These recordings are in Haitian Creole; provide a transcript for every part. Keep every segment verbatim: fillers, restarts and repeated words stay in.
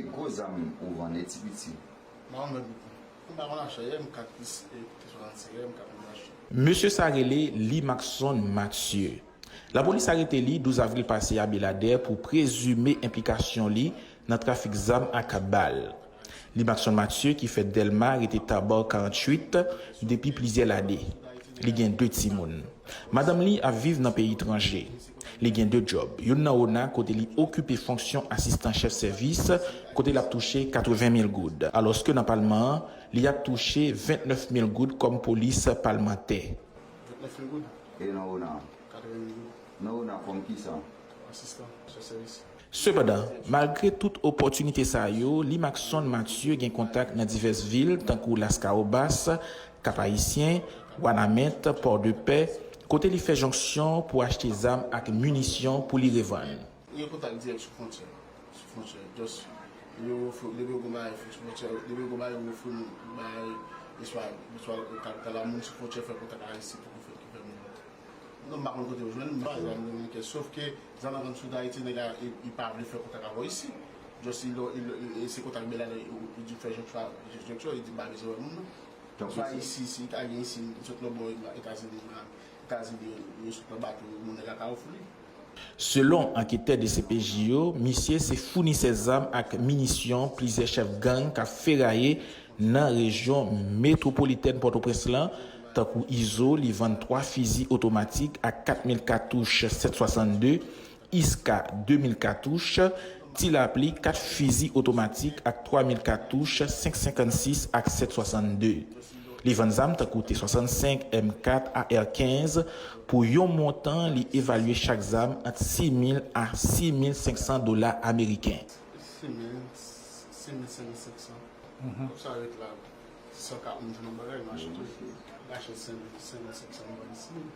Gwo zam ou vann e ti piti. Mwen menm, mwen pa konn achte M kat plis e swasann senk M kat mwen achte. Mesye sa rele Limaxon Mathieu. Lapolis arete li douz avril pase a Beladè pou prezime enplikasyon li nan trafik zam ak bal. Limaxon Mathieu ki fèt Dèlma rete Tabar karanntuit depi plizyè lane. Li gen de timoun. Madanm li ap viv nan peyi etranje. Li gen de djòb, youn nan ONA kote li okipe fonksyon asistan chèf sèvis, kote l ap touche katreven mil goud, alòske nan palman an, li ap touche vennèf mil goud kòm polis palmantè. Vennèf mil goud. E nan ONA? Katreven mil goud. Nan ONA kòm kisa? Asistan chèf sèvis. Sepandan, malgre tout opòtinite sa yo, Limaxon Mathieu gen kontak nan divès vil tankou Laskawobas, Kap Ayisyen, Wanament, Pòdepè, kote li fè jonksyon pou achte zam ak minisyon pou li revann. Li gen kontak dirèk sou fwontyè. Sou fwontyè. Just, yo ofri, depi yo gon bagay sou fwontyè, depi yo gon bagay yo ofri nou, bagay, eswa, eswa kapital la, moun sou fwontyè fè kontak ak Ayisyen pou ki fè, ki fè moun. Non, m pa konn kote yo jwenn, m pa zam nan men kè. Sof ke zam nan vann sou Dayiti, nèg la, li, li pa vle fè kontak avè w isi. Just, li, li, li, li, se kontak Beladè, li, li di fè jonksyon, jonksyon, li di m pa bezwen wè moun nan. Swa isi, si ka gen isi, sot lòt bò Etazini, Etazini, yo sot nan bato, moun nèg la ka ofri li. Selon anketè D C P J yo, misye se founisè zam ak minisyon plizyè chèf gang k ap feraye nan rejyon metwopolitèn Pòtoprens lan, tankou Izo, li vann twa fizi otomatik ak kat mil katouch sèt swasann de, Iska, de mil katouch, Ti Lapli, kat fizi otomatik ak twa mil katouch senk senkannsis ak sèt swasann de. Li vann zam tankou T swasannsenk, M kat, A R kenz pou yon montan li evalye chak zam ant sis mil a sis mil senk san dola ameriken. Sis mil, sis mil senk san. Kòb sa ret la, san kat moun nan bagay, m achte, m achte senk mil, senk mil senk san, m vann sis mil.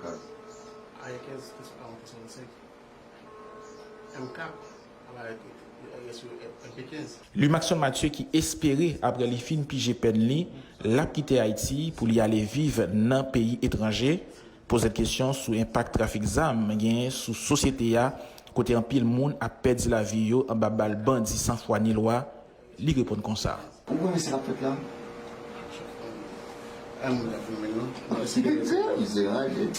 A R kenz, T swasannsenk. M kat, M P kenz. Lumaxon Mathieu ki espere apre li fin pije pèn li, l ap kite Ayiti pou li ale viv nan peyi etranje. Poze l kesyon sou enpak trafik zam genyen sou sosyete a, kote anpil moun ap pèdi lavi yo anba bal bandi san fwa ni lwa, li reponn konsa. Ou konnen sa k ap fèt la? Ay, moun ap filme nou. Non, se de zè, mizè, ale.